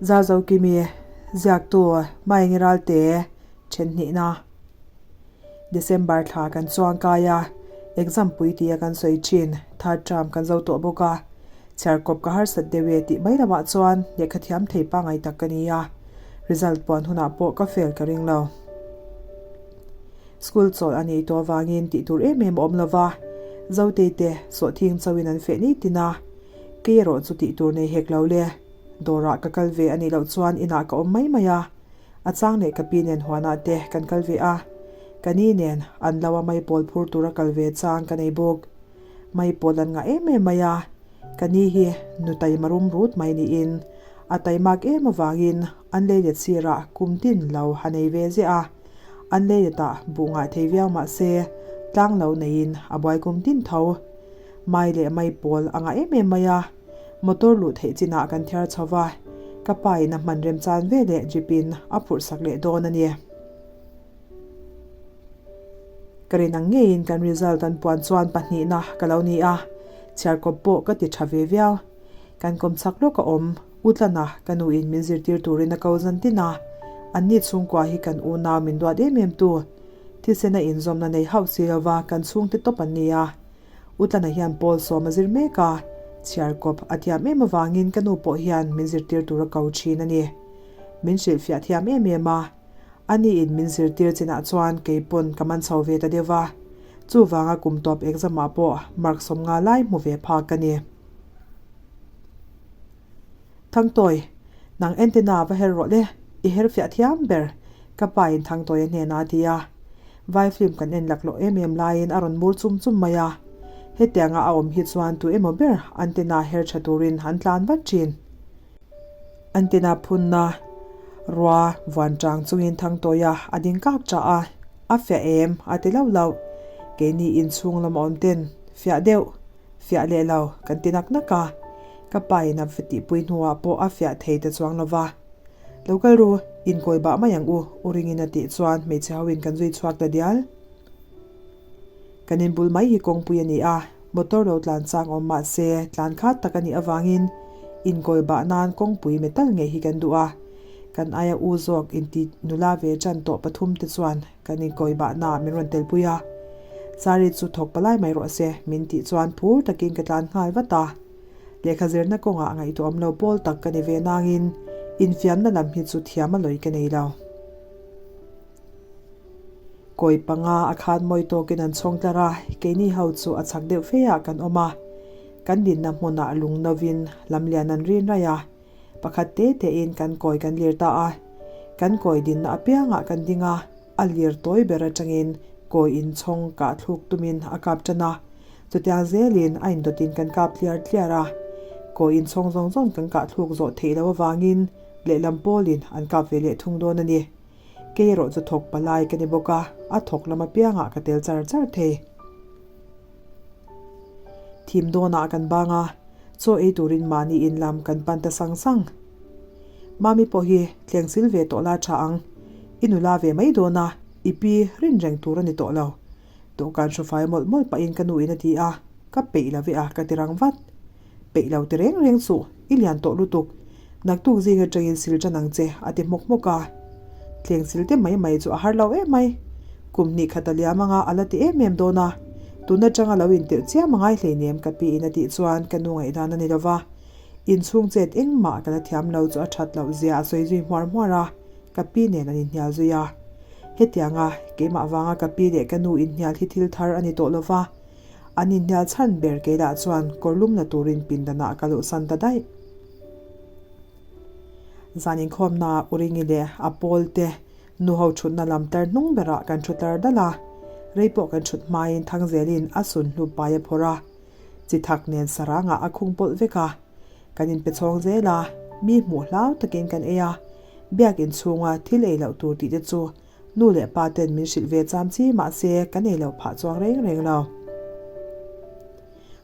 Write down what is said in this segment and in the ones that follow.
Zarzokimi, Ziaktu, Maengi Ralte, Thenhnihna. December thla kan chuang kai a, exam pui tia kan sawi thin, third term kan zo tawh bawk a, chhiarkawp ka harsat deuh e tih mai lamah chuan lehkha thiam thei pangngai tak ka ni a, result puan hunah pawh ka fail ka ring lo. School chawlh a nei tawh avangin tih tur em em a awm lo va, Zotei te sawhthing chauhin an feh ni tin a, kei erawh chu tih tur nei hek lo le. Dawrah ka kal ve a nih loh chuan inah ka awm mai mai a, a chang leh ka pi nen huanah te kan kal ve a, ka ni nen an lo a maipawl phur tura kal ve chang ka nei bawk. Maipawl an ngah em em mai a, ka ni hi nu taima rum rut mai niin a taimak em avangin an lei let sirah kum tin lo a nei ve ziah a, an lei letah buh ngah thei viau mah se tlang lo neiin a buai kum tin tho. Mai leh maipawl a ngah em em mai a. Motor luh theih chinah kan thiar chho va, ka pa in a hman remchan ve leh jeep in a phurh sak leh dawn a ni. Ka rin ang ngeiin kan result an puan chuan pahnihna ka lo ni a, chhiarkawp pawh ka ti tha ve viau. Kan kawm chak lawk a awm, U Tlana ka nu in min zirtir turin a ko zan tin a, anni chhungkua hi kan unau min duat em em tu, thisena inzawmna nei hauh si lova kan chhungte tawp an ni a. U Tlana hian Paul sawm a zir mek a, chhiar kawp a thiam em avangin ka nu pawh hian min zirtir tur a ko thin a ni. Min hrilhfiah thiam em em a, ani in min zirtir chinah chuan kei pawn ka man chho ve ta deuh va, chuvanga kum tawp exam ah pawh mark 50 lai hmu ve phak ka ni. Thangtawi, nang antenna va her rawh le, i her fiah thiam ber, ka pa in Thangtawi a hnenah a ti a. Vai film kan en laklawh em em laiin a rawn mur chum chum mai a. Hetianga a awm hi chuan tu emaw ber antenna her tha turin an tlan vat thin. Antenna phunna rua vuan chang chungin Thangtawia a ding kak chah a, a fiah em a ti lauh lauh. Keini inchhung lam a awm ten fiah deuh. Fiah leh lo, kan ti nak nak a. Ka pa in a va tihpui hnuah pawh a fiah thei ta chuang lo va. Lo kal ru, inkawi bah mai ang u, U Ringin a tih chuan hmeichhe ho in kan zui chhuak ta dial. Kan inbul mai hi kawngpui a ni a, motor lo tlan chang awm mah se tlan khat tak a nih avangin inkawi bah nan kawngpui metal ngei hi kan duh a. Kan aia u zawk inti nula ve tan tawh pathum te chuan Kan inkawi bahna min rawn telpui a, Sari chu thawk palai mai rawh se min tih chuan phur takin ka tlan nghal vat a. Lehkha zirna kawngah ngaihtuahawm lo pawl tak ka ni ve nangin infiamna lam hi chu thiam a lawi ka nei lo. Kawi panga a khan mawi tawkin an chhawng tlar a, keini ho chu a chhak deuh fe ah kan awm a. Kan dinna hmunah lung novin lamlian an rin raih a. Pakhat te tein kan kawi kan lir ta a, kan kawi dinna apiangah kan ding a, a lir tawi ber atangin kawi inchhawng kah thluk tumin a kap tan a, chutiang zelin a indawtin kan kap tliar tliar a, kawi inchhawng zawng zawng kan kah thluk zawh theih loh avangin lehlam pawlin an kap ve leh thung dawn a ni. Kei erawh chu thawk palai ka ni bawk a, a thawk lam apiangah ka tel char char thei. Thim dawnah kan bang a, chaw ei turin mahni in lam kan pan ta sang sang. Mami pawh hi thleng sil ve tawh la tha ang, i nula ve mai dawn a, i pi rin reng tur a ni tawh lo. Dawhkan hrawfai mawlh mawlh pahin ka nu in a ti a, ka peih lo ve a ka ti rang vat. Peih lo ti reng reng suh, i lian tawh lutuk. Naktuk zing atangin sil tan ang che, a ti hmawk hmawk a. Thleng sil te mai mai chu a har lo em mai. Kum hnih khat a liam anga a la ti em em dawn a. Tun atanga lo intirh chiam a ngai hleinem ka pi in a tih chuan ka nu ngaihdan a ni lo va. Inchhung chet engmah ka la thiam lo chu a that loh zia a sawi zui hmuar hmuar a, ka pi nen an inhnial zui a. Hetianga keimah vanga ka pi leh ka nu inhnial hi thil thar a ni tawh lo va. An inhnial chhan ber kei lah chuan kawr lum la turin pindanah ka luhsan ta daih. Zan inkhawmnaah Uringi leh a pawl te nuho thutna lam tlar hnung berah kan thu tlar dal a, rei pawh kan thut hmain Thangzelin a sun hlu pai a phawrh a, chi thak nen sarangah a khung pawlh vek a. Kan inpe chhawng zel a, mi hmuh hlau takin kan ei a, biak inchhunga thil ei loh tur tih te chu Nu leh pa ten min hrilh ve cham chi mahse kan ei lo phah chuang reng reng lo.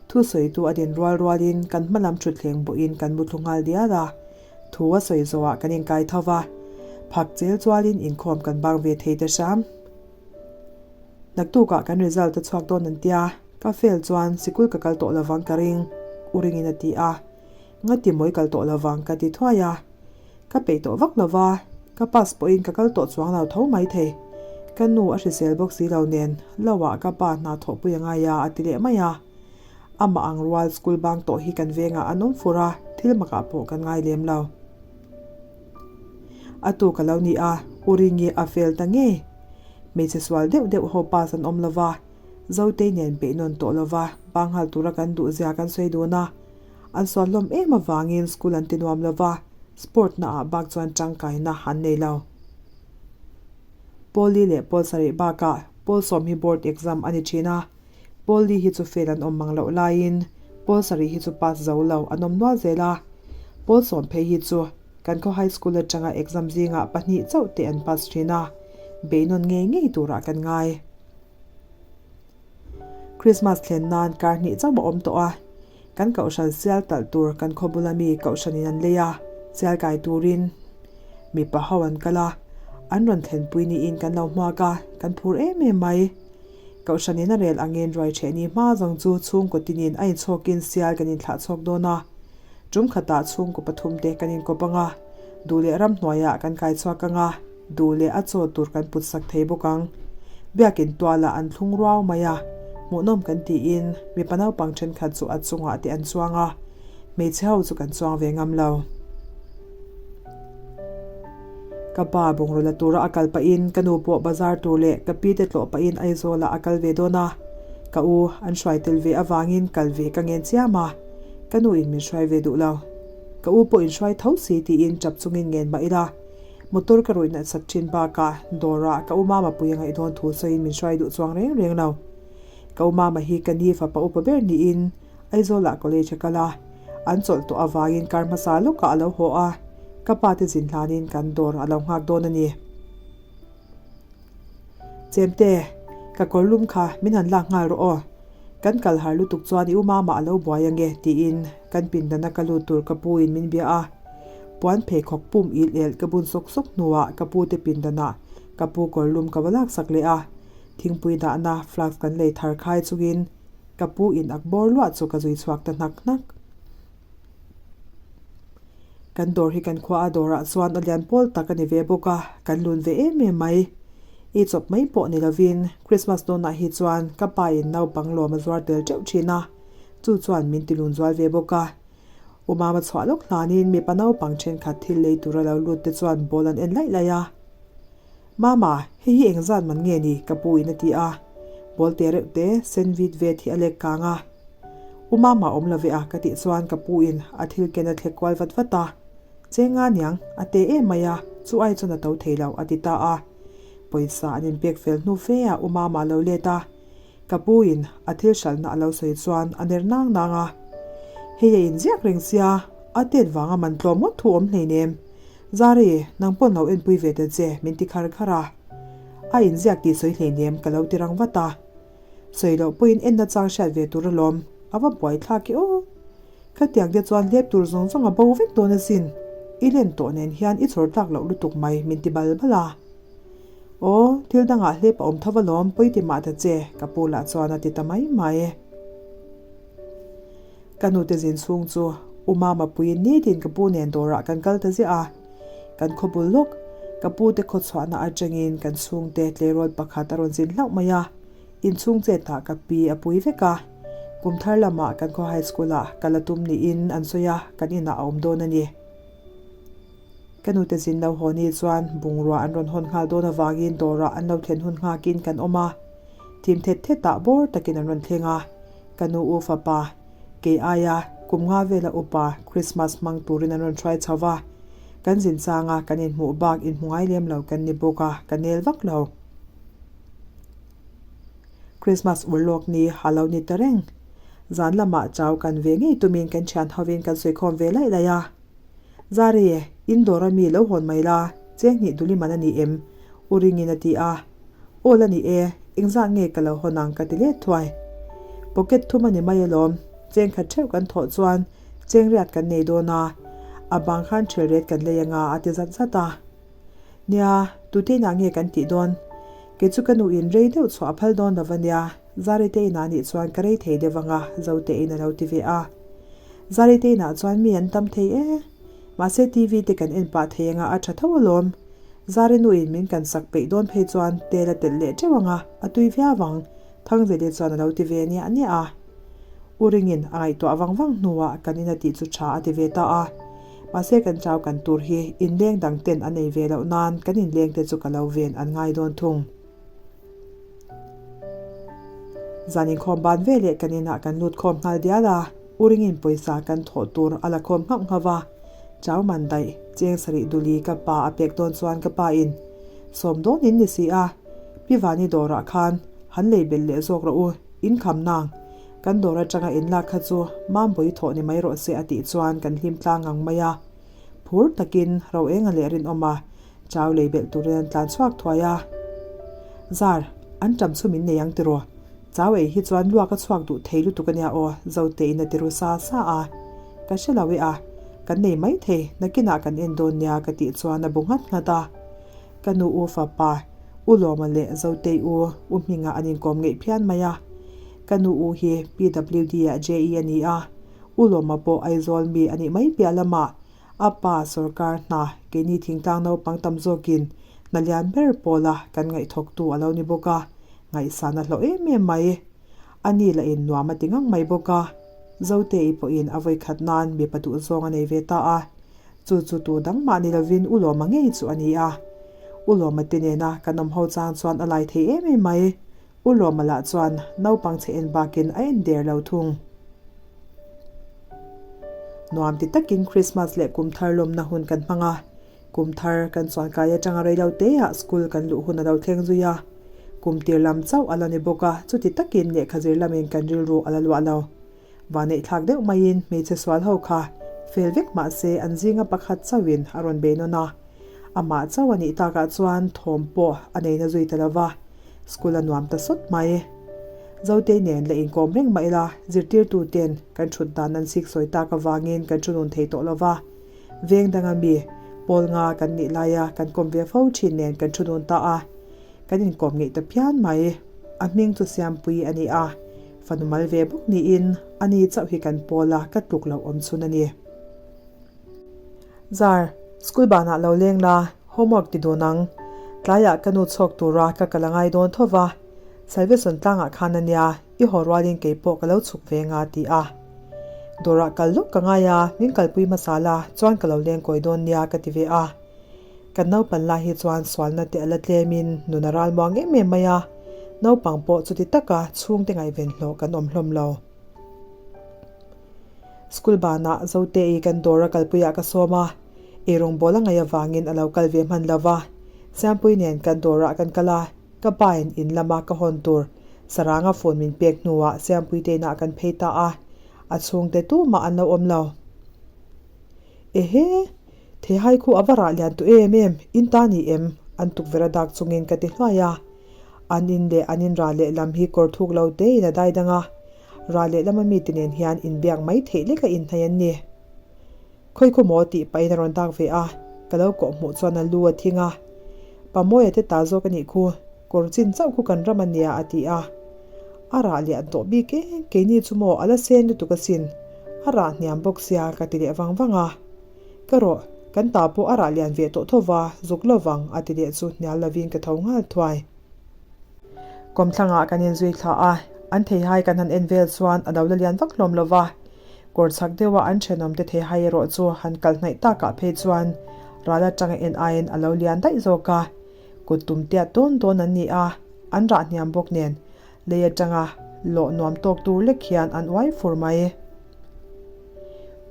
Thu sawitu a din rual rualin kan hma lam thutthleng bawhin kan mu thlu nghal dial a, thu a sawi zawhah kan inkai tho va, phak chel chualin inkhawm kan bang ve thei ta hram. Naktukah kan result a chhuak dawn an tia, ka fail chuan sikul ka kal tawh lovang ka ring, U Ringin a ti a. Ngati mawi kal tawh lovang ka ti thuai a. Ka peih tawh vak lo va, ka pass pawhin ka kal tawh chuang lo tho mai thei. Ka nu a hrisel bawk si lo nen, lo ah ka pa hna thawhpui a ngai a, a ti leh mai a. Amah ang rual school bang tawh hi kan vengah an awm fur a, thil makah pawh kan ngai lem lo. A tu ka lo ni a, U Ringi a fel ta ngei. Hmeichhe sual deuh deuh ho pass an awm lo va, Zotei nen peih nawn tawh lo va, banghal tura kan duh zia kan sawi dun a. An sual hlawm em avangin school an ti nuam lo va, sport na ah bak chuan tangkaina an nei lo. Pawl li leh pawl sarih bakah pawl sawm hi board exam a ni thin a, pawl li hi chu fail an awm mang loh laiin pawl sarih hi chu pass zo lo an awm nual zel a, pawl sawm phei hi chu kan khaw high school atanga exam zingah pahnih chauh te an pass thin a, beihnawn ngei ngei turah kan ngai. Christmas thlen nan kar hnih chauh a awm tawh a, kan kohhran sial talh tur kan khaw bula mi kohhranin an lei a, sial kai turin mipa ho an kal a, an rawn thlenpui niin kan lo hmuak a, kan phur em em mai. Kohhranin a rel angin ruai ṭheh ni hma zawng chu chhungkaw tinin a inchhawkin sial kan inthlah chhawk dawn a, ṭum khatah chhungkaw pathum te kan inkawp ang a, duh leh ramhnuaiah kan kai chhuak ang a, Duh leh a chaw tur kan put sak thei bawk ang. Biakin tualah an thlung ruau mai a, hmuhnawm kan tiin mipa naupang thenkhat chu a chungah te an chuang a, hmeichhe ho chu kan chuang ve ngam lo. Ka pa bungraw la tura a kal pahin ka nu pawh bazar tur leh ka pi te tlawh pahin Aizawlah a kal ve dawn a, ka u an hruai tel ve avangin kal ve ka ngen chiam a, ka nu in min hruai ve duh lo. Ka u pawh in hruai tho si tiin tap chungin ngen mah ila, Motor ka rawih nat sak thin bakah dawrah ka u mama pui a ngaih dawn thu sawiin min hruai duh chuang reng reng lo. Ka u mama hi ka ni fapa upa ber niin Aizawlah college a kal a, an chawlh tawh avangin kar hmasa lawkah a lo haw a, ka pa te zin hlanin kan dawr a lo nghak dawn a ni. Chemte, ka kawr lum kha min han lak nghal rawh aw. Kan kal har lutuk chuan i u mama a lo buai ange tiin kan pindana ka lut tur ka pu in min bia a. Puan pheikhawk pum il elh ka bun sawk sawk hnuah ka pu te pindanah ka pu kawr lum ka va lak sak leh a. Thingpui dahna flask kan lei thar khai chungin ka pu in ak bawr luah chu ka zui chhuak ta hnak hnak. Kan dawr hi kan khua a dawrah chuan a lian pawl tak a ni ve bawk a, kan lun ve em em mai. I chawp mai pawh ni lovin Christmas dawnah hi chuan ka pa in naupang lawm a zuar tel teuh thin a, chu chuan min ti lun zual ve bawk a. U Mama chhuah lawk hlanin mipa naupang thenkhat thil lei tura lo lut te chuan ball an en laih laih a. Mama, hei hi engzat man nge ni? ka pu in a ti a. Ball te reuh te, sen vit vet hi a lek kang a. U Mama awm lo ve a ka tih chuan ka pu in a thil ken a thlek kual vat vat a. Chenga niang, a te em mai a, chu ai chuan a to thei lo a ti ta a. Pawisa an inpek fel hnu fe a U Mama lo let a. Ka pu in a thil hralhna a lo sawi chuan a ner nang nang a. Hei a inziak reng sia, a tet vanga man tlawm ngawt thu awm hleinem. Zari, nang pawn lo enpui ve ta che min ti khar khar a. A inziak tih sawi hleinem ka lo ti rang vat a. Sawi loh pawhin enna chang hriat ve tur alawm, a va buai thlak i aw. Khatiang te chuan hlep tur zawng zawng a bo vek dawn asin, i len tawh nen hian i chhawr tlak loh lutuk mai min ti bal bal a. Aw, thil dangah hlep a awm tho alawm, pawi ti mah ta che, ka pu lah chuan a ti ta mai mai. Ka nute zin chhung chu U Mama puiin nitin ka pu nen dawrah kan kal ta ziah a. Kan khaw bul lawk, ka pu te khaw chhuahna atangin kan chhungte tleirawl pakhat a rawn zin hlauh mai a, inchhung chetah ka pi a pui vek a. Kum thar lamah kan khaw high school ah ka la tum niin an sawi a, kan inah a awm dawn a ni. Ka nute zin lo haw ni chuan bungrua an rawn hawn nghal dawn avangin dawrah an lo thlen hun nghakin kan awm a. Thim thet thetah bawr takin an rawn thleng a. Ka nu u fapa, kei aia kum nga vela upa Christmas hmang turin an rawn hruai chho va. Kan zin changa kan inhmuh bak inhmu ngai lem lo kan ni bawk a, ka nel vak lo. Christmas urlawk ni a lo ni ta reng. Zan lamah chau kan ve ngei tumin kan thian hovin kan sawikhawm ve laih laih a. Zari, in dawr a mi lo hawn mai la, cheng hnih duli man a ni em? U Ringin a ti a. Aw la ni e, engzah nge ka lo hawn ang ka ti let thuai. Pocket thum a ni mai alawm, cheng khat theuh kan thawh chuan cheng riat kan nei dawn a, a bang khan thel ret kan lei anga a ti zat zat a. Nia, tute inah nge kan tih dawn? Kei chu ka nu in rei deuh chhuah a phal dawn lo va nia, Zari te inah nih chuan ka rei thei deuh anga Zote in a lo ti ve a. Zari te inah chuan mi an tam thei e. Mahse TV te kan en pah thei anga a tha tho alawm. Zari nuin min kan sak peih dawn phei chuan tel a telh leh teuh anga a tui viau ang, Thangzeli chuan a lo ti ve niah niah a. U Ringin a ngaihtuah vang vang hnuah kan in a tih chu tha a ti ve ta a. Mahse kan chau kan tur hi inleng dang ten a nei ve loh nan kan inleng te chu ka lo ven an ngai dawn thung. Zan inkhawm ban veleh kan inah kan lut khawm nghal dial a, U Ringin pawisa kan thawh tur a la khawm nghauh nghauh a. Chau man daih, cheng sarih duli ka pa a pek dawn chuan ka pa in sawm dawn in ni si a, Pi Vani dawrah khan han lei belh leh zawk rawh u, in kham nang. Kan dawr atanga in lak kha chu Mambawi thawh ni mai rawh se a tih chuan kan hlim tlang ngang mai a. Phur takin ro enga leh rinawm a, Chau lei belh turin an tlan chhuak thuai a. Zar, an ṭam chu min nei ang tiraw? Chau ei hi chuan luak a chhuak duh thei lutuk a nia aw, Zotein a ti ru sa sa a. Ka hre lo e a, kan nei mai thei, nakinah kan en dawn nia ka tih chuan a bu nghat nghat a. Ka nu u fapa, U Lawma leh Zotei u, U Hminga an inkawm ngeih phian mai a. Ka nu u hi PWD ah JE a ni a, U Lawma pawh Aizawl mi a nih mai piah lamah A pa sorkar hna keini thingtlang naupang tam zawkin hna lian ber pawla kan ngaihthawktu a lo ni bawk a, ngaihsan a hlauh em em mai. A ni lah in nuam a ti ngang mai bawk a. Zotei pawhin a vawikhat nan mipa duhzawng a nei ve ta a, chu chu tu dang mah ni lovin U Lawma ngei chu a ni a. U Lawma te nena kan awm ho chang chuan a lai thei em em mai. U Lawma lah chuan naupang chhe en bakin a en der lo thung. Nuam ti takin Christmas leh kum thar lawmna hun kan hmang a, kum thar kan chuan kai atanga rei lo teah school kan luh hun a lo thleng zui a. Kum tir lam chauh a la ni bawk a, chuti takin lehkha zir lamin kan rilru a la luah lo. Vaneih thlak deuh maiin hmeichhe sual ho kha fel vek mah se an zinga pakhat chauhin a rawn bei nawn a. Amah chauh a nih takah chuan thawm pawh a nei na zui ta lo va, school a nuam ta sawt mai. Zotei nen la inkawm reng mah ila zirtirtu ten kan thut dan an sik sawi tak avangin kan thu nun thei tawh lo va. Veng danga mi pawl nga kan nih laia kan kawm ve fo thin nen kan thu nun ta a. Kan inkawm ngeih ta phian mai. A hming chu Siampui a ni a, fanu mal ve bawk niin ani chauh hi kan pawl a ka tluk loh awm chhun a ni. Zar, school banah lo leng la, homework ti dun ang. Tlaiah ka nu chhawk tura ka kal a ngai dawn tho va, Salvation tlangah khan a nia, i haw rualin kei pawh ka lo chhuk ve nga ti a. Dawrah kal lawk ka ngai a, min kalpui hmasa la, chuan ka lo leng kawi dawn nia ka ti ve a. Kan naupan lai hi chuan sualna te a la tlemin nun a ral muang em em mai a, naupang pawh chuti taka chhungte ngaihven hlawh kan awm hlawm lo. School banah Zotei kan dawr a kalpuiah ka sawm a, eirawng bawl a ngaih avangin a lo kal ve hman lo va. Siampui nen kan dawrah kan kal a, ka pain in lama ka hawn tur saranga phone min pek hnuah Siampui te inah kan phei ta a, a chhungte tumah an lo awm lo. Ehe! Theihai khu a va rah lian tawh em em, in ta ni em? An tukverh a dak chungin ka ti hluai a. An in leh an in rah leh lam hi kawr thuk lo tein a dai dang a, rah leh lama mite nen hian inbiak mai theih lek a inhnaih an ni. Khawi khaw maw tih pahin a rawn dak ve a, ka lo kawh hmuh chuan a lu a thing a. Pa Mawia te ta zawk a nih khu, kawr chin chauh khu kan ram a nia a ti a. A rah lian tawh bik e, keini chu maw a la sen lutuk asin, a rah hniam bawk sia ka ti leh vang vang a. Ka rawh, kan ta pawh a rah lian ve tawh tho va, zuk lovang a ti leh chu hnial lovin ka tho nghal thuai. Kawmthlangah kan inzui thla a, an theihai kan han en vel chuan a lo la lian vak hlawm lo va. Kawr chhak deuha an thenawmte theihai erawh chu han kal hnaih takah phei chuan ral atanga en aiin a lo lian daih zawk a. Kut tum tiat dawn dawn an ni a, an rah hniam bawk nen lei atanga lawh nuam tawk tur lek hian an uai fur mai.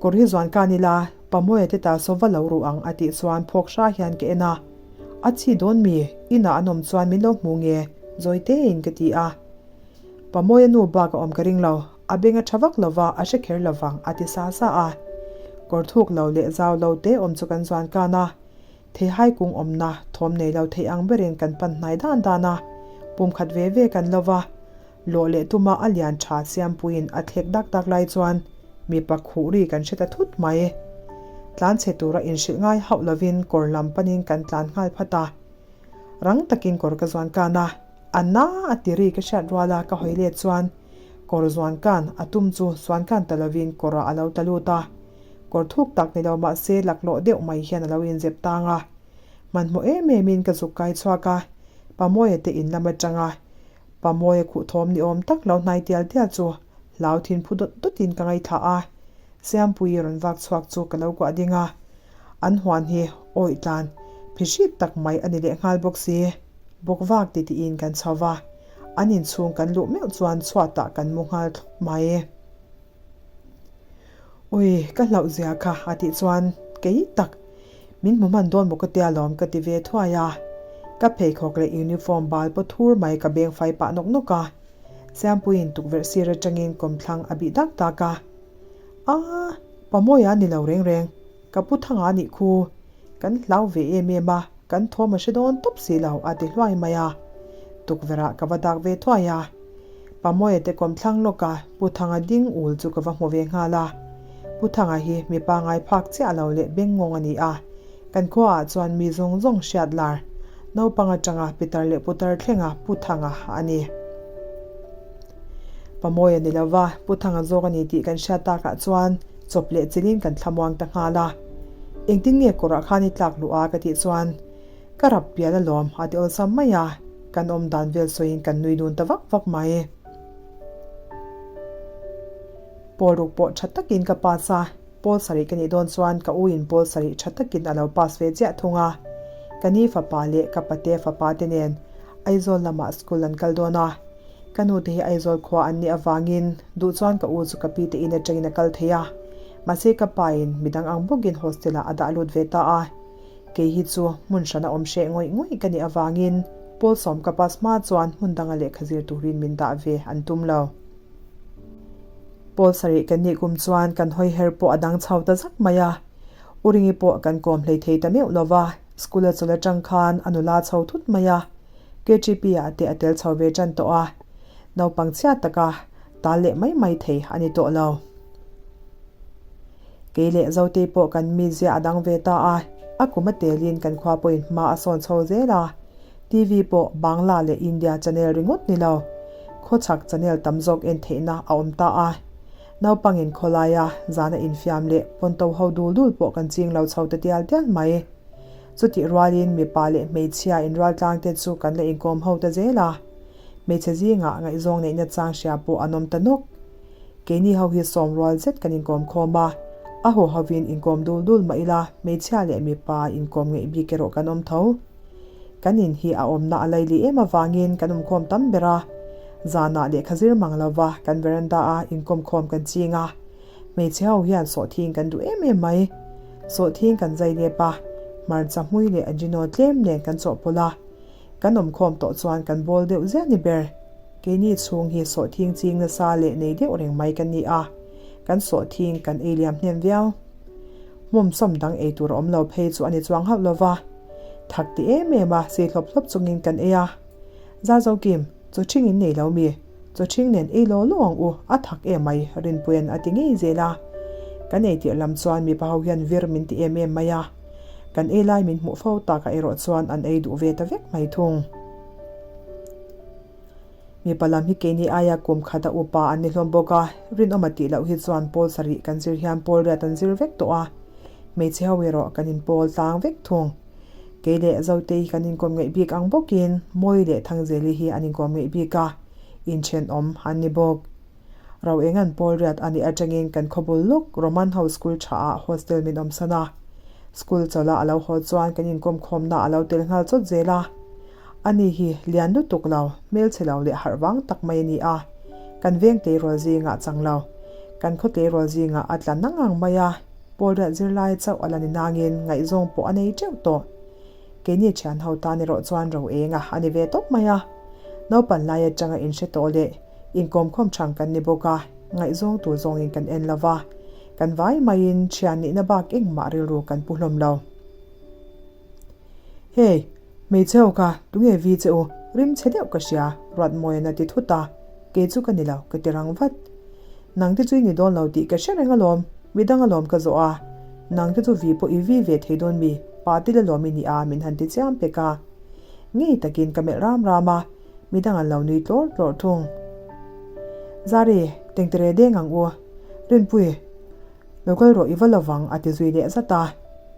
Kawr hi zuan kan ila, Pamawia te ta saw va lo ruh ang a tih chuan phawk hra hian ka en a. A chi dawn mi, inah an awm chuan min lo hmu nge? Zawi tein ka ti a. Pamawia nu bak a awm ka ring lo, a beng a tha vak lo va, a hre kher lo vang a ti sa sa a. Kawr thuk lo leh zau lo te awm chu kan zuan kan a. Theihai kung awmna thawm nei lo theih ang berin kan pan hnai dan dan a. Pum khat ve ve kan lo va. Lawh leh tuma a lian tha Siampuiin a thlek dak dak lai chuan mipa khuh ri kan hre ta thut mai. Tlan chhe tura inhrilh ngai hauh lovin kawr lam panin kan tlan nghal phat a. Rang takin kawr ka zuan kan a, a na a ti ri ka hriat ruala ka hawi let chuan kawr zuan kan a tum chu zuan kan ta lovin kawrah a lo ta lut a. Kawr thuk tak ni lo mah se laklawh deuh mai hian a lo inzep tang a. Hmanhmawh em emin ka zuk kai chhuak a, Pamawia te in lam atanga Pamawia khuh thawm ni awm tak lo hnai tial tial chu hlau thin phu dawt dawtin ka ngaithla a. Siampuii rawn vak chhuak chu ka lo kuah ding a, an huan hi awih tlan phihrit tak mai a ni leh nghal bawk si. Bawk vak ti tiin kan chho va, an inchhung kan luh meuh chuan chhuatah kan mu nghal thlawp mai. Ui, ka hlauh zia kha a tih chuan kei tak min hmu hman dawn maw ka tia lawm ka ti ve thuai a. Ka pheikhawk leh uniform bal paw thur mai ka beng fai pah nawk nawk a. Siampuiin tukverh sir atangin kawmthlang a bih dak dak a. A, Pamawia ni lo reng reng, ka pu thanga a nih khu. Kan hlau ve em em a, kan thawm a hre dawn tawp si lo a ti hluai mai a. Tukverhah ka va dak ve thuai a. Pamawia te kawmthlang lawka Pu Thanga ding ul chu ka va hmu ve nghal a. Pu Thanga hi mi pangai phak chiah lo leh bengngawng a ni a. Kan khuaah chuan mi zawng zawng hriat lar, naupang atanga pitar leh putar thlenga Pu Thanga a ni. Pamawia ni lova Pu Thanga zawk a ni tih kan hriat takah chuan chawp leh chilin kan thlamuang ta nghal a. Engtin nge kawrah khan i tlak luh a ka tih chuan ka rap pial alawm a ti awlsam mai a, kan awm dan vel sawiin kan nui dun ta vak vak mai. Pawl ruk pawh tha takin ka pass a, pawl sarih ka nih dawn chuan ka u in pawl sarih tha takin a lo pass ve chiah thung a. Ka ni fapa leh ka pate fapa te nen Aizawl lamah school an kal dawn a. Ka nu te hi Aizawl khua an nih avangin duh chuan ka u chu ka pi te in atangin a kal thei a. Mahse ka pa in midang ang bawkin hostel ah a dah lut ve ta a. Kei hi chu hmun hrana awm hreh ngawih ngawih ka nih avangin pawl sawm ka pass hma chuan hmun danga lehkha zir turin min dah ve an tum lo. Pawl sarih kan nih kum chuan kan hawi her pawh a dang chho ta zak mai a. U Ringi pawh kan kawm hlei thei ta meuh lo va, school a chawl atang khan a nula chho thut mai a. KTP ah te a tel chho ve tan tawh a, naupang chhiat taka tal leh mai mai thei a ni tawh lo. Kei leh Zotei pawh kan mizia a dang ve ta a, a kum a telin kan khua pawhin hma a sawn chho zel a, TV pawh Bangla leh India channel ringawt ni lo, khawchhak channel tam zawk en theihna a awm ta a. Naupangin khawlaia zana infiam leh pawnto ho dul dul pawh kan ching lo chho ta tial tial mai. Chutih rualin mipa leh hmeichhia inrualtlang te chu kan la inkawm ho ta zel a, hmeichhe zingah ngaihzawng neihna chang hria pawh an awm ta nawk. Keini ho hi sawm rual zet kan inkawm khawm a, a haw hovin inkawm dul dul mah ila hmeichhia leh mipa inkawm ngeih bik erawh kan awm tho. Kan in hi a awmna a laili em avangin kan awmkhawm tam ber a, zanah lehkha zir mang lova kan veranda a inkawm khawm kan ching a, hmeichhe ho hian sawhthing kan duh em em mai. Sawhthing kan zai lep a, hmarcha hmui leh ajino tlem nen kan chawhpawlh a, kan awmkhawm tawh chuan kan bawl deuh ziah ni ber. Keini chhung hi sawhthing ching nasa leh nei deuh reng mai kan ni a, kan sawhthing kan ei liam hnem viau. Hmawmsawm dang ei tur a awm lo phei chu a ni chuang hauh lova, thak ti em em a sei hlawp hlawp chungin kan ei a. Zarzokim, chaw ṭhing in nei lo mi? Chaw ṭhing nen ei law law ang u, a thak em mai, Rinpuia'n a ti ngei zel a. Kan ei tirh lam chuan mipa ho hian vir min ti em em mai a. Kan ei lai min hmuh fo takah erawh chuan an ei duh ve ta vek mai thung. Mipa lam hi keini aia kum khat a upa an ni hlawm bawk a, rinawm a tih loh hi chuan pawl sarih kan zir hian pawl riat an zir vek tawh a, hmeichhe ho erawh kan inpawl tlang vek thung. Kei leh Zotei hi kan inkawm ngeih bik ang bawkin Mawi leh Thangzeli hi an inkawm ngeih bik a, inthenawm an ni bawk. Ro eng an pawl riat a nih atangin kan khawbul lawk Roman ho school tha ah hostel min awmsan a, school chawlh a a lo haw chuan kan inkawm khawmna a lo tel nghal chawt zel a. Ani hi lian lutuk lo, hmelchhe lo leh harh vang tak mai a ni a. Kan veng tleirawl zingah chang lo. Kan khaw tleirawl zingah a tla nang ang mai a, pawl riat zirlai chauh a la ni nangin ngaihzawng pawh a nei teuh tawh. Keini thian ho tan erawh chuan ro eng a a ni ve tawp mai a. Naupan lai atanga inhre tawh leh inkawmkhawm thang kan ni bawk a, ngaihzawng tur zawngin kan en lo va. Kan vai maiin thian nihna bak engmah rilru kan pu hlawm lo. Hey, hmeichhe ho kha tunge vi che u, rim chhe deuh ka hria, Ruatmawia'n a ti thut a, kei chu ka ni lo, ka ti rang vat. Nang te chu i ni dawn lo tih ka hre reng alawm, midang alawm ka zawh a, nang te chu vi pawh i vi ve thei dawn mi, pa til alawm i ni a min han ti chiam pek a. Ngei takin ka melh ram ram a, midang an lo nui tlawr tlawr thung. Zari, tengtere deng ang u, Rinpui. Lo kal rawh i va lovang a ti zui leh zat a.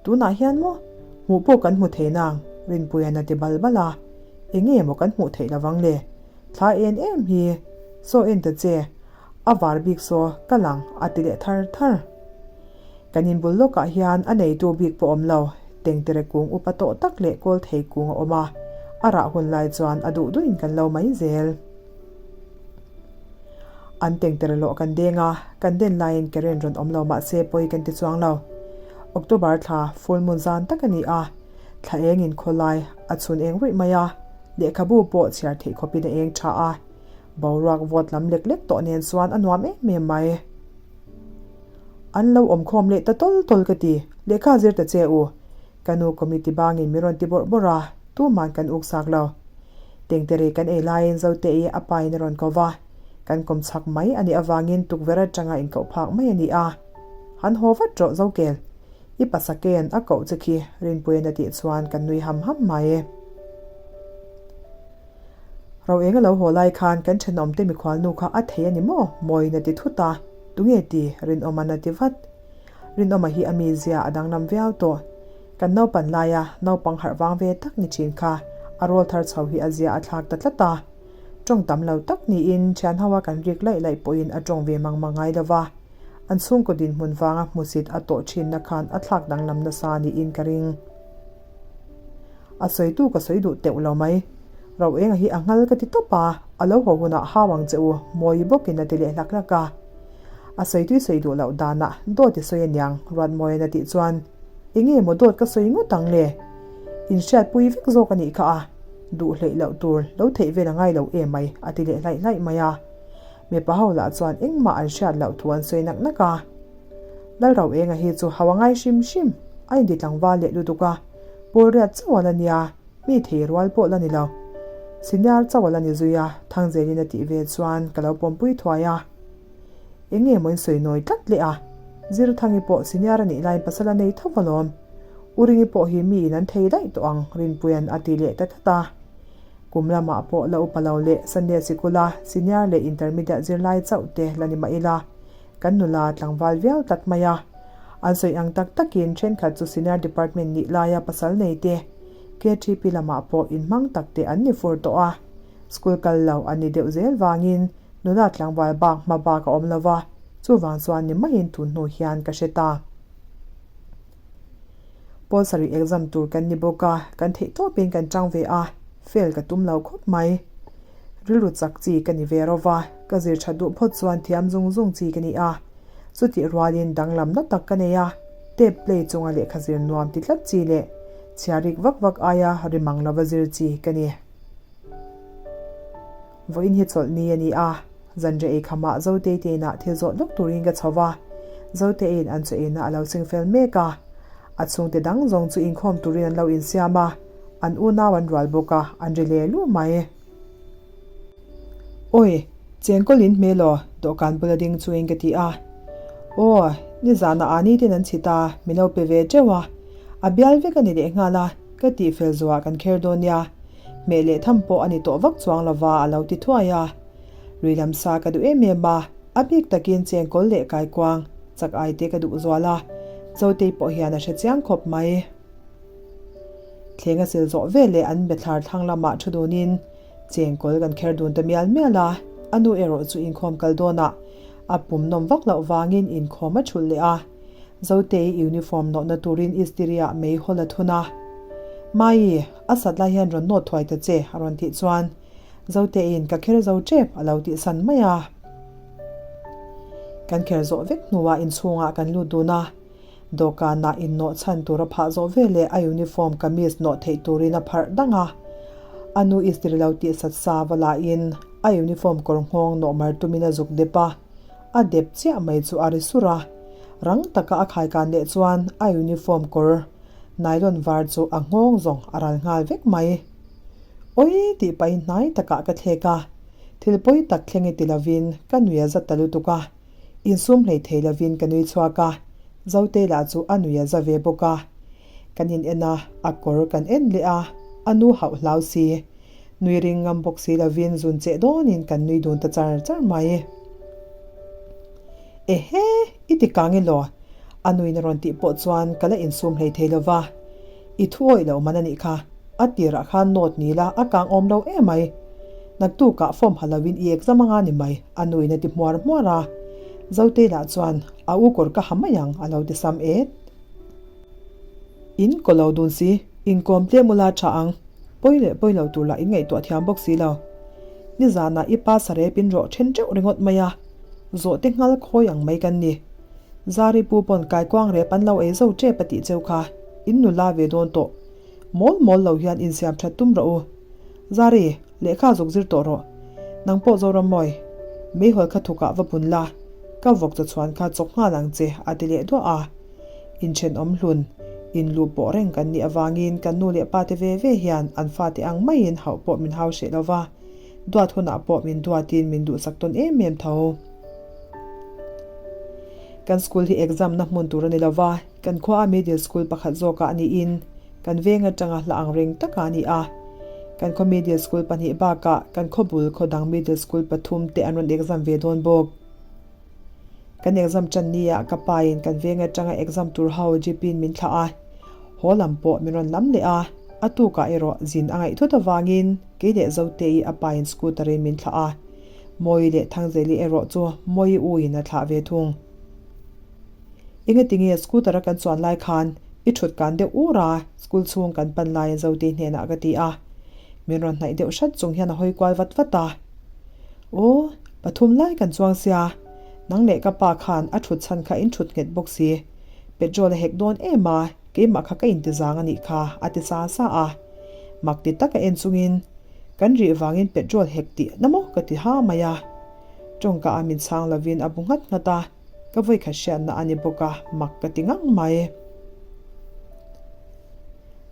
Tunah hian maw? Hmuh pawh kan hmu thei nang, Rinpuia'n a ti bal bal a. Enge maw kan hmuh theih lovang le? Thla en em hi. Saw en ta che. A var bik saw ka lang a ti leh thar thar. Kan inbul lawkah hian a neitu bik pawh awm lo, tengtere kung upa tawh tak leh kawl thei kung a awm a, a rah hun lai chuan a duh duhin kan lo mai zel. An tengtere lawh kan deng a, kan den laiin current rawn awm lo mahse pawi kan ti chuang lo. October thla full moon zan tak a ni a, thla engin khawlai a chhun eng ruih mai a, lehkhabu pawh chhiar theih khawpin a eng tha a, boruak vawt lam lek lek tawh nen chuan a nuam em em mai. An lo awm khawm leh ta tawl tawl ka ti, lehkha zir ta che u. Ka nu committee bangin min rawn ti bawrh bawrh a, tuman kan uk sak lo. Tengtere kan ei laiin Zote-i a pain a rawn ko va, kan kawm chhak mai a nih avangin tukverh atanga inkoh phak mai a ni a. Han haw vat rawh Zokel, i pasaken a koh che khi Rinpuiin a tih chuan kan nui ham ham mai. Ro eng a lo haw lai khan kan thenawmte mikhualnu kha a thei a ni maw? Mawiin a ti thut a, Tunge ti? Rinawma'n a ti vat. Rinawma hi a mizia a danglam viau tawh. Kan naupan laia naupang harh vang ve tak ni thin kha a rawl thar chho hi a zia a thlak ta tlat a. Tawng tam lo tak niin thianho a kan rik laih laih pawhin a tawng ve mang mang ngai lo va. An chhungkaw dinhmun vanga hmusit a tawh thinna khan a thlak danglam nasa niin ka ring. A sawitu ka sawi duh teuh lo mai. Ro enga hi a nghal ka ti tawp a, a lo haw hunah hau ang che u, Mawi bawkin a ti leh hlak hlak a. A sawitui sawi duh loh danah dawt i sawi aniang, Ruatmawiin a tih chuan, Enge maw dawt ka sawi ngawt ang le? Inhriatpui vek zawk a nih kha a, duh hleih loh tur lo theih vel a ngai lo em mai, a ti leh hlaih hlaih mai a. Mipa ho lah chuan engmah an hriat loh thu an sawi nak nak a. Lalroenga hi chu hau a ngai hrim hrim, a inti tlangval leh lutuk a, pawl riat chauh a la nia, mi thei rual pawh la ni lo. Senior chauh a la ni zui a, Thangzelin a tih ve chuan ka lo pawmpui thuai a. Eng nge maw in sawi nawi tlat leh a, Zirthangi pawh senior a nih laiin pasal a nei tho alawm. U Ringi pawh hi mi in an thei daih tawh ang, Rinpuia'n a ti leh ta tlat a. Kum lamah pawh la upa lo leh Sunday sikula senior leh intermediate zirlai chauh te la ni mah ila, Kan nula tlangval viau tlat mai a. An sawi ang tak takin thenkhat chu Senior Department nih laia pasal nei te, KTP lamah pawh inhmang tak te an ni fur tawh a. School kal lo an ni deuh zel vangin nula tlangval bak hma bak a awm lo va, chuvang chuan ni maiin tun hnu hian ka hre ta. Pawl sarih exam tur kan ni bawk a, kan theih tawpin kan tang ve a, fail ka tum lo khawp mai. Rilru chak chi ka ni ve rova, ka zir tha duh phawt chuan thiam zung zung chi ka ni a. Chutih rualin danglam na tak ka nei a, tape play chunga lehkha zir nuam ti tlat chi leh chhiarik vak vak aia rimang lova zir chi ka ni. Vawiin hi chawlh ni a ni a, zanriah ei khamah Zotei te inah thil zawh lawk turin ka chho va, Zoteiin an chaw eina a lo ching fel mek a. A chhungte dang zawng chu inkhawm turin an lo insiam a, an unau an rual bawk a, an ri leh luh mai. Awi, chengkawl in hmel aw, dawhkan bula ding chuin ka ti a. Aw, nizanah Ani ten an chhit a, min lo pe ve teuh a, a bial vek a ni lehnghal a, ka tihfel zuah kan kher dawn nia. Hmeh leh tham pawh a ni tawh vak chuang lova a lo ti thuai a. Lui lam sa ka duh em em a, a bik takin chengkawl leh kaikuang chak ai te ka duh zual a, Zotei pawh hian a hre chiang khawp mai. Thleng a sil zawh ve leh an bethlar thlang lamah thu dunin chengkawl kan kher dun ta mial mial a, a nu erawh chu inkhawm kal dawnah a pum nawm vak loh vangin inkhawm a thulh leh a. Zotei uniform nawhna turin istiri-ah mei hawl a thun a. Mai, a sat lai hian rawn nawt thuai ta che, a rawn tih chuan Zoteiin ka kher zo tep a lo tih san mai a. Kan kher zawh vek hnuah inchhungah kan lut dun a. Dawhkanah innawh chhan tur a phah zawh veleh a uniform kamis nawh theih turin a pharh dang a. A nu istiri lo tih sat sa va lahin a uniform kawr nghawng nawh mar tumin a zuk dep a. A dep chiah mai chu a ri sur a, rang taka a khaikan leh chuan a uniform kawr nylon var chu a nghawng zawng a ral nghal vek mai. Awi tih pahin hnai takah ka thlek a, thil pawi tak thleng i ti lovin ka nui a za ta lutuk a, insum hlei thei lovin ka nui chhuak a, Zotei lah chu a nui a za ve bawk a. Kan in en a, a kawr kan en leh a, a nu hauh hlau si. Nui ring ngam bawk si lovin zun cheh dawnin kan nui dun ta char char mai. Ehe, i ti kang elaw? A nuin a rawn tih pawh chuan ka la insum hlei thei lo va, I thu awih loh man a nih kha, a tirah khan note ni la a kang awm lo em mai. Naktukah form ha loin i exam anga ni mai, a nuin a ti hmuar hmuar a. Zotei lah chuan a u kawr ka ha mai ang a lo ti sam et. In kaw lo dun si, inkawm tlem ula tha ang, pawi leh pawi lo tur lah in ngaihtuah thiam bawk si lo. Nizanah i pa sarep in rawh then teuh ringawt mai a, zawhte nghal khawi ang mai kan ni. Zari pu pawn kaikuang rep an lo ei zo tep a tih cheu kha, in nula ve dawn tawh. Mawl mawl lo hian insiam that tum rawh u. Zari, lehkha zuk zir tawh rawh. Nang pawh Zorammawi, meihawl kha thukah va bun la, ka vawk chawchhuan kha chawk nghal ang che a ti leh duah a. Inthenawm hlun, inluh pawh reng kan nih avangin kan nu leh pate ve ve hian an fate ang maiin hauh pawh min hau hreh lo va, duat hunah pawh min duatin min duhsak tawn em em tho. Kan school hi exam na hmun tur a ni lo va, kan khua a middle school pakhat zawkah niin kan veng atanga hla ang reng takah a ni a. Kan khaw middle school pahnih bakah kan khaw bul khaw dang middle school pathum te an rawn exam ve dawn bawk. Kan exam tan ni ah ka pa in kan veng atanga exam tur ho jeep in min thlah a, haw lam pawh min rawn lam leh a, a tukah erawh zin a ngaih thut avangin kei leh Zotei a pa in scooter in min thlah a, Mawi leh Thangzeli erawh chu Mawi u in a thlah ve thung. Engatinge scooter a kan chuan lai khan i thut kan deuh ur a, school chhung kan pan laiin Zotei hnenah ka ti a, min rawn hnaih deuh hrat chung hian a hawi kual vat vat a. Aw, pathum lai kan chuang sia, nang leh ka pa khan a thut chhan kha in thut nghet bawk si. Petrol a hek dawn em a, keimah kha ka intizang a nih kha, a ti sa sa a. Mak ti taka en chungin, Kan rih vangin petrol hek tih na maw ka ti ha mai a. Tawngka a min chhang lovin a bu nghat nghat a, ka vawikhat hriatna a ni bawk a, mak ka ti ngang mai.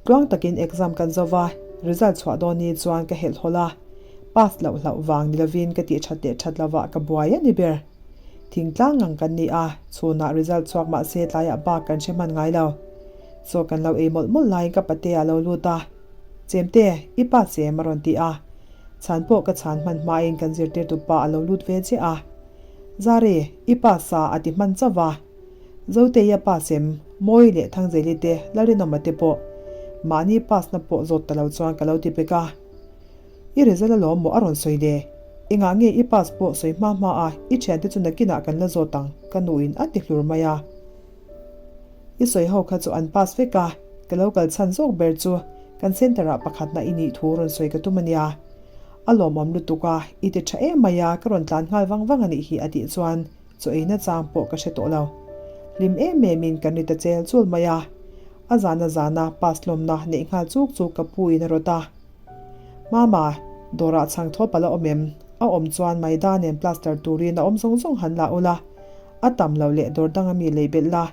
Tluang takin exam kan zo va, result chhuah dawn ni chuan ka helh hawlh a, pass loh hlauh vang ni lovin ka tih that leh that lovah ka buai a ni ber. Thingtlang ngang kan ni a, chhunah result chhuak mah se tlaiah bak kan hre hman ngai lo. Chaw kan lo ei mawlh mawlh laiin ka patea a lo lut a, Chemte, i pa chem a rawn ti a. Chhan pawh ka chhan hman hmain kan zirtirtu pa a lo lut ve chiah a. Zari, i pa sa a ti hman chauh va. Zoteia pa sem, Mawi leh Thangzeli te, Lalrinawma te pawh mahni pass na pawh zawt ta lo chuan ka lo ti pek a. I result alawm maw a rawn sawi le? Engah nge i pass pawh sawi hma hma a, i thiante chu nakinah kan la zawt ang, ka nuin a ti hlur mai a. I sawi ho kha chu an pass vek a, ka lo kal chhan zawk ber chu kan centre ah pakhatna i nih thu rawn sawi ka tum a nia. A lawmawm lutuk a, i ti tha em mai a, ka rawn tlan nghal vang vang a nih hi a tih chuan Chaw eina chang pawh ka hre tawh lo. Hlim em em in kan ri ta chel chul mai a. A zana zana pass hlawmna neih nghal chuk chuk ka pu in a rawt a. Mama, dawrah chhang thawp a la awm em? A awm chuan maida nen plaster turin a awm zawng zawng han la ula. A tam lo leh dawr danga mi lei belh la.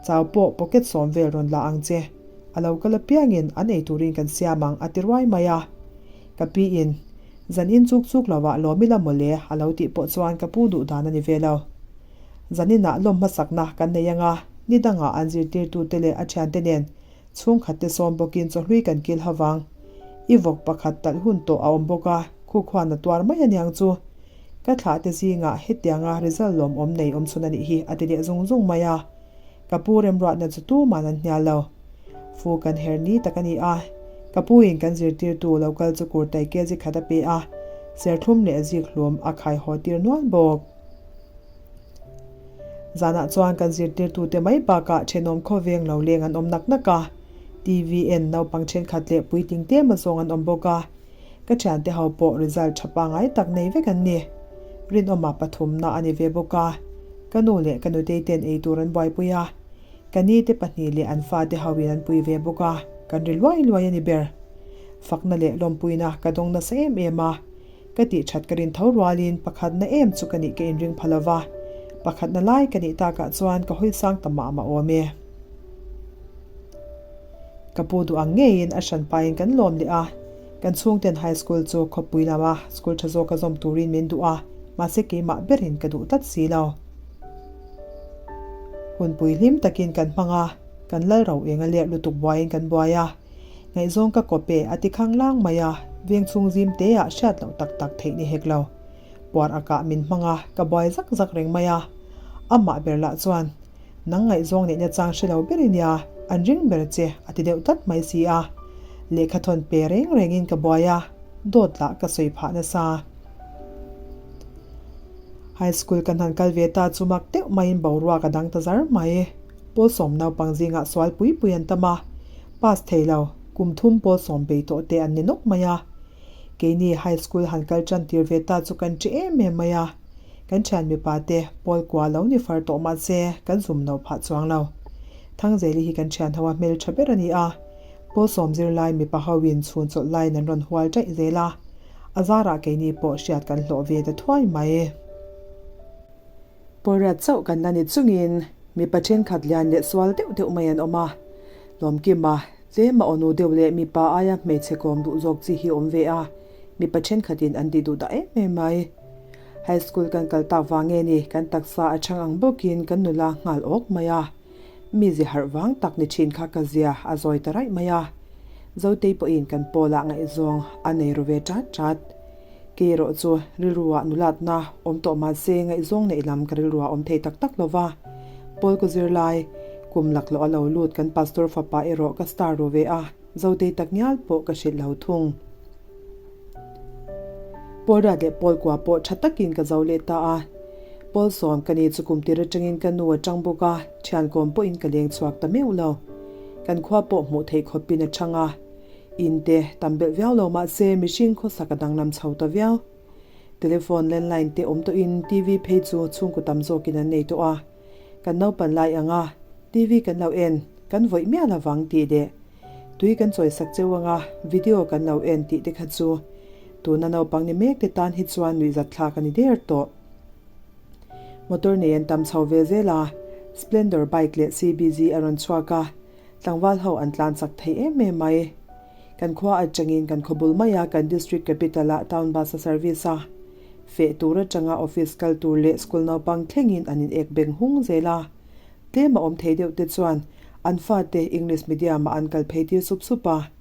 Chau pawh pocket sawm vel rawn la ang che. A lo kal apiangin an ei turin kan siam ang a ti ruai mai a. Ka pi in Zan in chuk chuk lo ah lawm ila mawle a lo tih pawh chuan ka pu duh dan a ni ve lo. Zan inah lawm hmasakna kan nei anga ni dangah an zirtirtute leh a thiante nen chhungkhat te sawm bawkin chawhlui kan kil ho vang. I vawk pakhat talh hun tawh a awm bawk a, khu khuan a tuar mai aniang chu. Ka thlah te zingah hetianga result lawmawm nei awm chhun a nih hi a ti leh zung zung mai a. Ka pu remruatna chu tuman an hnial lo. Fu kan her ni tak a ni a, ka pu in kan zirtirtu lo kal chu kurtai kg khat a pe a, serthlum leh zik hlum a khai haw tir nual bawk. Zanah chuan kan zirtirtute mai bakah thenawm khawveng lo leng an awm nak nak a, TV en naupang thenkhat leh puitling tlem azawng an awm bawk a. Ka thiante ho pawh result tha pangai tak nei vek an ni. Rinawma pathumna a ni ve bawk a, ka nu leh ka nutei ten ei tur an buaipui a, ka ni te pahnih leh an fate ho in an pui ve bawk a, kan ri luai luai a ni ber. Fakna leh lawmpuina ka dawng nasa em em a, ka tih that ka rin tho rualin pakhatna em chu ka nih ka inring pha lova, pakhatna lai ka nih takah chuan ka hawi sang ta mah mah awm e. Ka pu duh ang ngeiin a hran pain kan lawm leh a, kan chhungten high school chu khawpui lama school tha zawka zawm turin min duh a, mahse keimah berin ka duh tlat si lo. Hunpui hlim takin kan hmang a, kan lal ro eng a lerh lutuk buaiin kan buai a, ngaihzawng ka kawp e a ti khang lang mai a, veng chhung zim te ah hriat loh tak tak theih ni hek lo. Puar akah min hmang a, ka buai zak zak reng mai a, amah ber lah chuan. Nang ngaihzawng neihna chang hre lo ber i nia, an ring ber che, a ti deuh tlat mai si a. Lehkha thawn pe reng rengin ka buai a, dawt lah ka sawi phah nasa. High school kan han kal ve ta chu mak deuh maiin boruak a dang ta zar mai. Pawl sawm naupang zingah sual pui pui an tam a, pass thei lo, kum thum pawl sawm bei tawh te an ni nawk mai a. Keini high school han kal tan tir ve ta chu kan ṭi em em mai a. Kan ṭhian mipa te pawl kua lo ni far tawh mahse kan zum lo phah chuang lo. Thangzeli hi kan ṭhian ho a hmelṭha ber a ni a. Pawl sawm zirlai mipa ho in chhun chawlh laiin an rawn hual ṭaih zel a. A zarah keini pawh hriat kan hlawh ve ta thuai mai. Pawlriat chauh kan la ni chungin mipa thenkhat lian leh sual deuh deuh mai an awm a. Lawmkima, tlema awnu deuh leh mipa aia hmeichhe kawm duh zawk chi hi awm ve a, mipa thenkhatin an ti duh dah em em mai. High school kan kal tak vang nge ni kan taksa a chhang ang bawkin kan nula nghal awk mai a. Mi zi harh vang tak ni thin kha ka zia a zawi ta raih mai a. Zotei pawhin kan pawlah ngaihzawng a nei ru ve chat chat. Kei erawh chu rilruah nulatna awm tawh mahse ngaihzawng neih lam ka rilruah awm thei tak tak lo va. Paul ka zir lai, kum laklawh a lo lut kan pastor fapa erawh ka star ru ve a, Zotei tak ngial pawh ka hrilh lo thung. Paul rat leh Paul kua pawh tha takin ka zo leh ta a. Paul sawm ka ni chu kum tir atangin ka nu a tang bawk a, thian kawm pawhin ka leng chhuak ta meuh lo. Kan khua pawh hmuh theih khawpin a chhang a. In te tam belh viau lo mahse mihring khawsak a danglam chho ta viau. Telephone landline te awm tawhin TV phei chu chhungkaw tam zawkin an nei tawh a. Kan naupan lai anga TV kan lo en kan vawih miah lovang tih leh Tui kan chawisak cheu anga video kan lo en tih te kha chu tuna naupang ni mek te tan hi chuan nuihzat thlak a ni der tawh. Motor nei an tam chho ve zel a, Splendor bike leh CBZ a rawn chhuak a, tlangval ho an tlan chak thei em em mai. Kan khua atangin kan khaw bul mai a kan district capital ah town bus a service a, feh tur atanga office kal tur leh school naupang thlengin an in ek beng hung zel a. Tlem a awm thei deuh te chuan an fate English medium ah an kal phei tir sup sup a.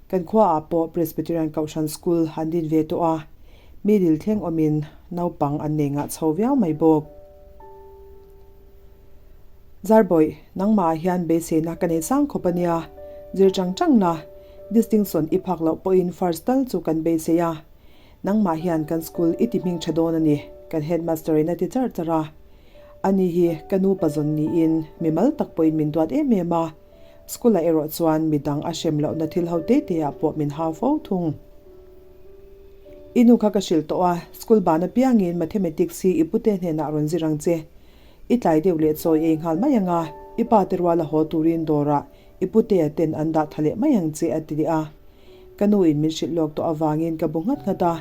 Kan khua ah pawh Presbyterian Kohhran School an din ve tawh a, mi dil thleng awmin naupang an nei ngah chho viau mai bawk. Zarbawih, nangmah ah hian beiseina ka nei sang khawp a nia, zir chang chang la, distinction i phak loh pawhin first tal chu kan beisei a. Nangmah hian kan school i ti hming tha dawn a ni, kan headmaster in a ti charh charh a. Ani hi ka nu pazawn niin mimal tak pawhin min duat em em a, school ah erawh chuan midang a hrem lohna thil ho te te ah pawh min hau fo thung. I nu kha ka hrilh tawh a, school ban apiangin mathematics hi i pute hnenah rawn zir ang che. I tlai deuh leh chawi ei nghal mai ang a, i pa te ruala haw turin dawrah i putea ten an dah tha leh mai ang che a ti leh a. Ka nu in min hrilh lawk tawh avangin ka bu nghat nghat a,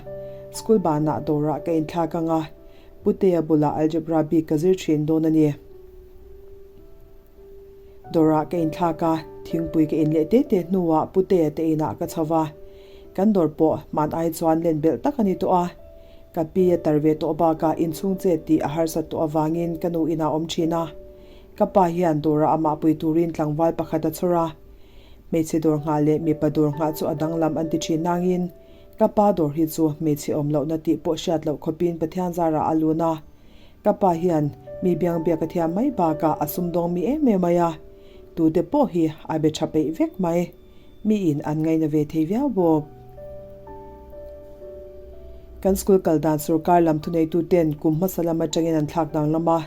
school banah dawrah ka inthlak ang a, Putea bulah algebra bik ka zir thin dawn a ni. Dawrah ka inthlak a, thingpui ka in leh te te hnuah Putea te inah ka chho va. Kan dawr pawh hman ai chuan len belh tak a ni tawh a. Ka pi a tar ve tawh bakah inchhung chet tih a harsat tawh avangin ka nu inah awm thin a. Ka pa hian dawrah amah pui turin tlangval pakhat a chhawr a. Hmeichhe dawr nghah leh mipa dawr nghah chu a danglam an ti thin nangin Ka pa dawr hi chu hmeichhe awm lohna tih pawh hriat loh khawpin Pathian zarah a lun a. Ka pa hian mi biangbiak a thiam mai bakah a sumdawng mi em em mai a. Tute pawh hi a be tha peih vek mai. Miin an ngaina ve thei viau bawk. Kan school kal dan sorkar lam thuneituten kum hmasa lam atangin an thlak danglam a,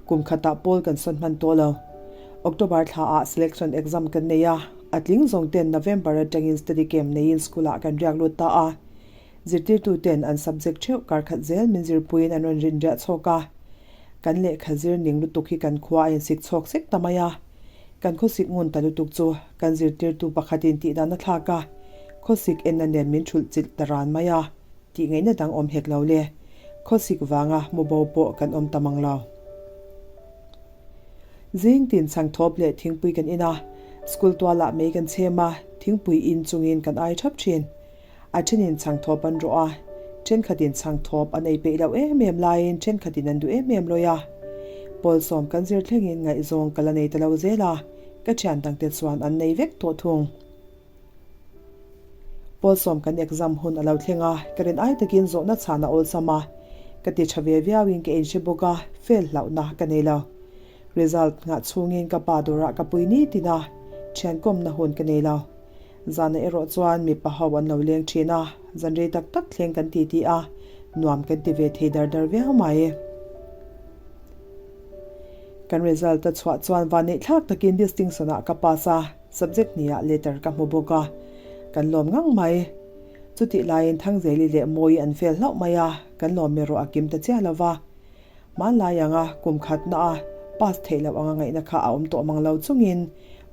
kum khatah pawl kan sawn hman tawh lo. October thlaah selection exam kan nei a. A tling zawng ten November atangin study camp neiin school ah kan riak lut ta a. Zirtirtu ten an subject theuh kar khat zel min zirpuiin an rawn rin riah chhawk a. Kan lehkha zir ning lutuk hi kan khua a insik chhawk sek ta mai a. Kan khawsik ngun ta lutuk chu kan zirtirtu pakhatin tihdan a thlak a, khawsik enna nen min thulh chilh ta ran mai a, tih ngaihna dang awm hek lo le. Khawsik vanga mu bo pawh kan awm ta mang lo. Zing tin chhang thawp leh thingpui kan in a, school tualah mei kan chhem a, thingpui in chungin kan ai thap thin. A thenin chhang thawp an rawh a, thenkhatin chhang thawp an ei peih loh em em laiin thenkhatin an duh em em lawi a. Pawlsawm kan zir thlengin ngaihzawng ka la nei ta lo zel a, ka thian dangte chuan an nei vek tawh thung. Pawlsawm kan exam hun a lo thleng a, ka rin ai takin zawhna chhan a awlsam a, ka ti tha ve viauin ka inhre bawk a, fail hlauhna ka nei lo. Result nghah chhungin ka pa dawrah ka pui nitin a, thian kawmna hun ka nei lo. Zanah erawh chuan mipa ho an lo leng thin a, zan rei tak tak thleng kan titi a, nuam kan ti ve thei dar dar viau mai. Kan result a chhuah chuan vanneih thlak takin distinction ah ka pass a, subject hniah letter ka hmu bawk a, kan lawm ngang mai. Chutih laiin Thangzeli leh Mawii an fail hlauh mai a, kan lawm erawh a kim ta chiah lo va. Hmanlai anga kum khatna a pass theih loh anga ngaihna kha a awm tawh mang lo chungin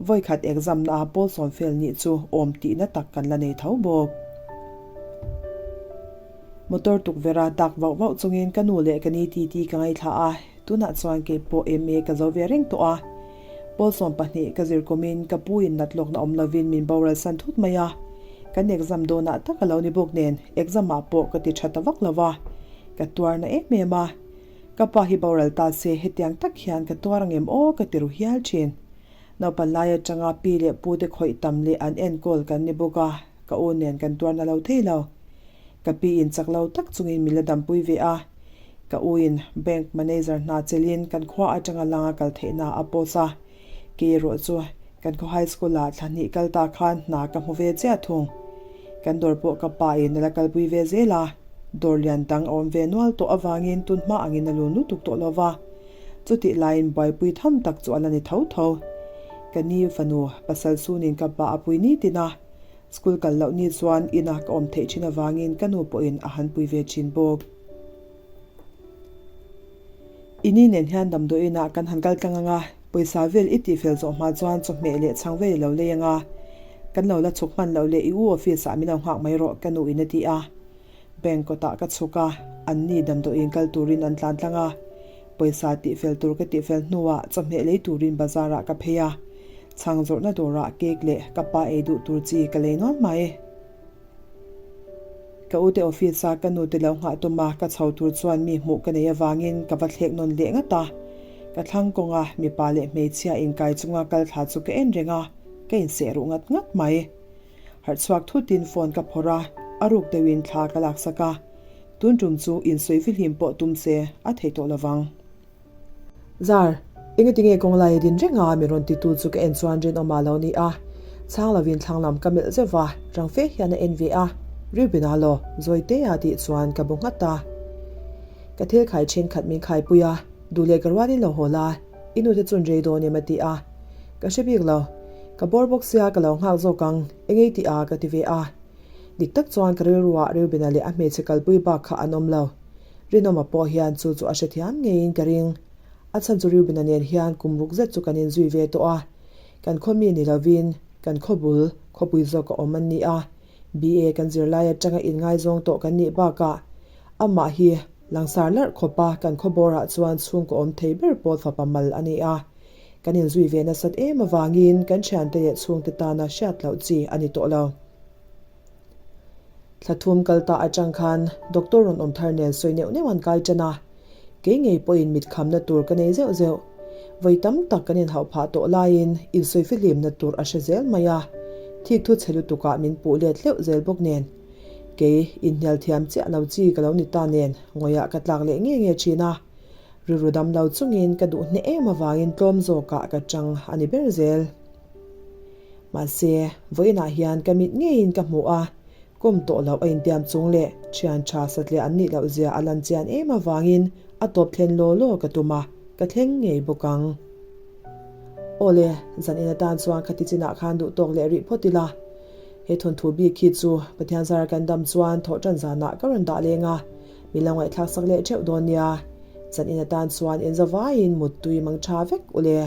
vawi khat exam na a pawl sawm fel nih chu awm tihna tak kan la nei tho bawk. Motor tukverh a dak vauh vauh chungin ka nu leh ka ni titi ka ngaithla a, tunah chuan kei pawh MA ka zo ve reng tawh a. Pawl 12 ka zir kumin ka pu in nat lawkna awm lovin min boral san thut mai a, kan exam dawnah tak a lo ni bawk nen exam ah pawh ka ti tha ta vak lo va. Ka tuar na em em a, ka pa hi boral ta se hetiang tak hian ka tuar angem aw ka ti ru hial thin. Naupan lai atanga pi leh pu te khawih tam leh an enkawl kan ni bawk a, ka u nen kan tuar na lo thei lo. Ka pi in chak lo tak chungin min la dampui ve a, ka u in bank manager hna chelhin kan khua atanga langa kal theihna a post a, Kei erawh chu kan khaw high school ah thla hnih kal ta khan hna ka hmu ve chiah thung. Kan dawr pawh ka pa in a la kalpui ve zel a, dawr lian dang a awm ve nual tawh avangin tun hma angin a lun lutuk tawh lo va. Chutih laiin buaipui tham tak chu a la ni tho tho. Ka ni fanu pasal sunin ka pa a pui nitin a, school kal loh ni chuan ina ka awm theih thin avangin ka nu pawhin a han pui ve thin bawk. I ni nen hian damdawiin ah kan han kal tlang anga, pawisa vel i tihfel zawh hma chuan chawhmeh leh chhang vel i lo lei anga, kan lo la chhuk hman loh leh i u office ah min lo nghak mai rawh ka nu in a ti a. Bank kawtah ka chhuk a, an ni damdawiin kal turin an tlan tlang a. Pawisa tihfel tur ka tihfel hnuah chawhmeh lei turin bazar ah ka phei a, chhang zawrhna dawrah cake leh ka pa ei duh tur chi ka lei nual mai. Ka ute office a ka nute lo nghah tum a, ka chho tur chuan mi hmuh ka nei avangin ka va thlek nawn leh ngat a. Ka thlang kawnga mipa leh hmeichhia inkai chunga kal thla chu ka en reng a, ka inseh ruh ngat ngat mai. Harh chhuak thutin phone ka phawrh a, a ruk deuhin thla ka laksak a. Tun tum chu insawi fihlim pawh tum se a thei tawh lovang. Zar, engati nge kawng lai a din reng a? min rawn titu chu ka en chuan rinawm a lo ni a. Chhang lovin thlang lam ka melh zeuh va, rang fe hian a en ve a. Reuben a law, Zawite a tih chuan ka bu nghat a. Ka thil khai thenkhat min khaipui a, duh leh ka rualin lo haw la, i nute chun rei dawn em a ti a. Ka hre bik lo, ka bawr bawk sia ka lo nghak zawk ang, engei tih a ka ti ve a. Dik tak chuan ka rilruah Reuben-a leh a hmeichhe kalpui bak kha an awm lo. Rinawma pawh hian chu chu a hrethiam ngeiin ka ring. A chhan chu Reuben-a nen hian kum ruk zet chu kan inzui ve tawh a. Kan khaw mi ni lovin kan khaw bul khawpui zawk a awm an ni a. BA kan zirlai atanga inngaizawng tawh kan nih bakah amah hi langsar larh khawpa kan khaw bawrah chuan chhungkaw awm thei ber pawl fapa mal a ni a. Kan inzui ve nasat em avangin kan thiante leh chhungte tana hriat loh chi a ni tawh lo. Thla thum kal ta atang khan doctor rawn awm thar nen sawi neuh neuh an kai tan a, kei ngei pawhin mit khamna tur ka nei zeuh zeuh. Vawi tam tak kan inhauh phah tawh laiin insawi fihlimna tur a hre zel mai a, thik thu chhe lutukah min puh let hleuh zel bawk nen. Kei inhnial thiam chiah lo chi ka lo ni ta nen ngawiah ka tlak leh nge nge thin a, rilru dam lo chungin ka duh hneh em avangin tlawm zawkah ka tang a ni ber zel. Mahse, vawiinah hian ka mit ngeiin ka hmu a, kawm tawh loh a intiam chung leh thian tha satliah an nih loh zia a lan chian em avangin a tawp thlen law law ka tum a, ka thleng ngei bawk ang. Awle, zan in atan chuan khati chinah khan duh tawk leh rih phawt ila. He thawnthu bik khi chu Pathian zara kan dam chuan thawh tan zanah ka rawn dah leng a, min lo ngaihthlak sak leh theuh dawn nia. Zan in atan chuan inzavaiin muttui mang tha vek ule.